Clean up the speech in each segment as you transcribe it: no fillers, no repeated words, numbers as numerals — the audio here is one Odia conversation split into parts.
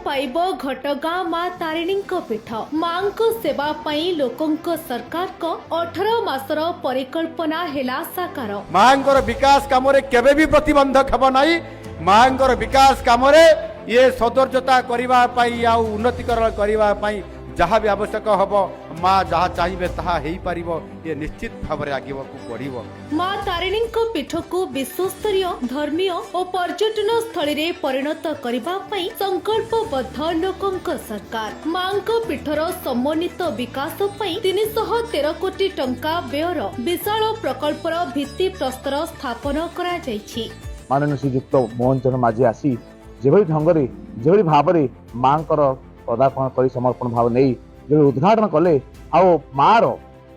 ପାଇବ ଘଟଗାଁ ମା ତାରିଣୀଙ୍କ ପୀଠ। ମାଙ୍କ ସେବା ପାଇଁ ଲୋକଙ୍କ ସରକାରଙ୍କ 18 ମାସର ପରିକଳ୍ପନା ହେଲା ସାକାର। ମାଙ୍କର ବିକାଶ କାମରେ କେବେ ବି ପ୍ରତିବନ୍ଧକ ହେବ ନାହିଁ। ମାଙ୍କର ବିକାଶ କାମରେ ଇଏ ସୌନ୍ଦର୍ଯ୍ୟତା କରିବା ପାଇଁ ଆଉ ଉନ୍ନତିକରଣ କରିବା ପାଇଁ ଯାହା ବି ଆବଶ୍ୟକ ହେବ, ମା ଯାହା ଚାହିଁବେ ତାହା ହେଇପାରିବ। ଇଏ ନିଶ୍ଚିତ ଭାବରେ ଆଗିବାକୁ ବଢ଼ିବ। ମା ତାରିଣୀଙ୍କ ପୀଠକୁ ବିଶ୍ୱସ୍ତରୀୟ ଧର୍ମୀୟ ଓ ପର୍ଯ୍ୟଟନ ସ୍ଥଳୀରେ ପରିଣତ କରିବା ପାଇଁ ସଂକଳ୍ପବଦ୍ଧ ଲୋକଙ୍କ ସରକାର। ମାଙ୍କ ପୀଠର ସମନ୍ୱିତ ବିକାଶ ପାଇଁ 313 କୋଟି ଟଙ୍କା ବ୍ୟୟର ବିଶାଳ ପ୍ରକଳ୍ପର ଭିତ୍ତିପ୍ରସ୍ତର ସ୍ଥାପନ କରାଯାଇଛି। ମାନନୀୟ ଶ୍ରୀଯୁକ୍ତ ମୋହନ ଚରଣ ମାଝୀ ଆସି ଯେଭଳି ଢଙ୍ଗରେ, ଯେଭଳି ଭାବରେ ମାଙ୍କର ପଦାର୍ପଣ କରି, ସମର୍ପଣ ଭାବ ନେଇ ଯେଭଳି ଉଦ୍ଘାଟନ କଲେ ଆଉ ମାର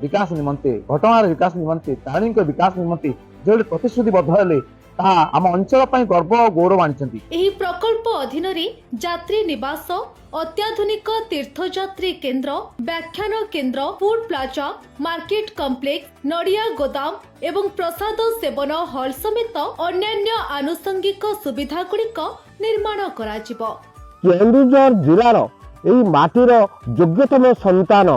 ବିକାଶ ନିମନ୍ତେ, ଘଟଗାଁର ବିକାଶ ନିମନ୍ତେ, ତାରିଣୀଙ୍କ ବିକାଶ ନିମନ୍ତେ ଯେଭଳି ପ୍ରତିଶ୍ରୁତିବଦ୍ଧ ହେଲେ, ତାହା ଆମ ଅଞ୍ଚଳ ପାଇଁ ଗର୍ବ ଓ ଗୌରବ ଆଣିଛନ୍ତି। ଏହି ପ୍ରକଳ୍ପ ଅଧୀନରେ ଯାତ୍ରୀ ନିବାସ, ଅତ୍ୟାଧୁନିକ ତୀର୍ଥଯାତ୍ରୀ କେନ୍ଦ୍ର, ବ୍ୟାଖ୍ୟାନ କେନ୍ଦ୍ର, ଫୁଡ ପ୍ଲାଜା, ମାର୍କେଟ କମ୍ପ୍ଲେକ୍ସ, ନଡ଼ିଆ ଗୋଦାମ ଏବଂ ପ୍ରସାଦ ସେବନ ହଲ୍ ସମେତ ଅନ୍ୟାନ୍ୟ ଆନୁଷଙ୍ଗିକ ସୁବିଧାଗୁଡ଼ିକ ନିର୍ମାଣ କରାଯିବ। କେନ୍ଦୁଝର ଜିଲ୍ଲାର ଏଇ ମାଟିର ଯୋଗ୍ୟତମ ସନ୍ତାନ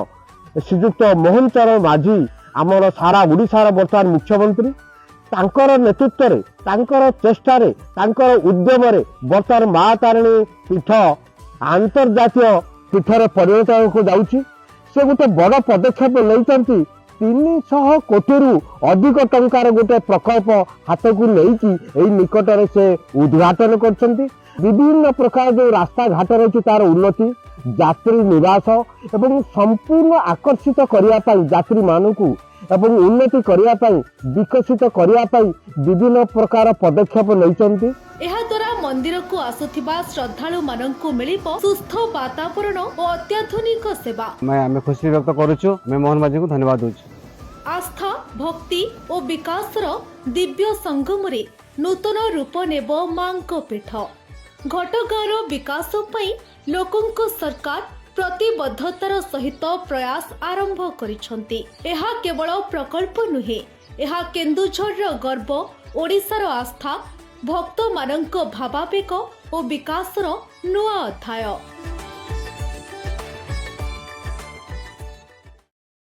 ଶ୍ରୀଯୁକ୍ତ ମୋହନ ଚରଣ ମାଝୀ ଆମର ସାରା ଓଡ଼ିଶାର ବର୍ତ୍ତମାନ ମୁଖ୍ୟମନ୍ତ୍ରୀ। ତାଙ୍କର ନେତୃତ୍ୱରେ, ତାଙ୍କର ଚେଷ୍ଟାରେ, ତାଙ୍କର ଉଦ୍ୟମରେ ବର୍ତ୍ତମାନ ମା ତାରିଣୀ ପୀଠ ଆନ୍ତର୍ଜାତୀୟ ପୀଠରେ ପରିଣତ ହେବାକୁ ଯାଉଛି। ସେ ଗୋଟେ ବଡ଼ ପଦକ୍ଷେପ ନେଇଛନ୍ତି। 300 କୋଟିରୁ ଅଧିକ ଟଙ୍କାର ଗୋଟେ ପ୍ରକଳ୍ପ ହାତକୁ ନେଇକି ଏଇ ନିକଟରେ ସେ ଉଦ୍ଘାଟନ କରିଛନ୍ତି। ବିଭିନ୍ନ ପ୍ରକାର ଯୋଉ ରାସ୍ତାଘାଟ ରହିଛି, ତାର ଉନ୍ନତି, ଯାତ୍ରୀ ନିବାସ ଏବଂ ସମ୍ପୂର୍ଣ୍ଣ ଆକର୍ଷିତ କରିବା ପାଇଁ ଯାତ୍ରୀମାନଙ୍କୁ ଏବଂ ଉନ୍ନତି କରିବା ପାଇଁ, ବିକଶିତ କରିବା ପାଇଁ ବିଭିନ୍ନ ପ୍ରକାର ପଦକ୍ଷେପ ନେଇଛନ୍ତି। ଏହାଦ୍ୱାରା ମନ୍ଦିରକୁ ଆସୁଥିବା ଶ୍ରଦ୍ଧାଳୁମାନଙ୍କୁ ମିଳିବ ସୁସ୍ଥ ବାତାବରଣ ଓ ଅତ୍ୟାଧୁନିକ ସେବା। ଆମେ ଖୁସି ବ୍ୟକ୍ତ କରୁଛୁ। ଆମେ ମୋହନ ମାଝୀଙ୍କୁ ଧନ୍ୟବାଦ ଦେଉଛୁ। ଆସ୍ଥା, ଭକ୍ତି ଓ ବିକାଶର ଦିବ୍ୟ ସଙ୍ଗମରେ ନୂତନ ରୂପ ନେବ ମାଙ୍କ ପୀଠ। ଘଟଗାଁର ବିକାଶ ପାଇଁ ଲୋକଙ୍କ ସରକାର ପ୍ରତିବଦ୍ଧତାର ସହିତ ପ୍ରୟାସ ଆରମ୍ଭ କରିଛନ୍ତି। ଏହା କେବଳ ପ୍ରକଳ୍ପ ନୁହେଁ, ଏହା କେନ୍ଦୁଝରର ଗର୍ବ, ଓଡ଼ିଶାର ଆସ୍ଥା, ଭକ୍ତମାନଙ୍କ ଭାବାବେଗ ଓ ବିକାଶର ନୂଆ ଅଧ୍ୟାୟ।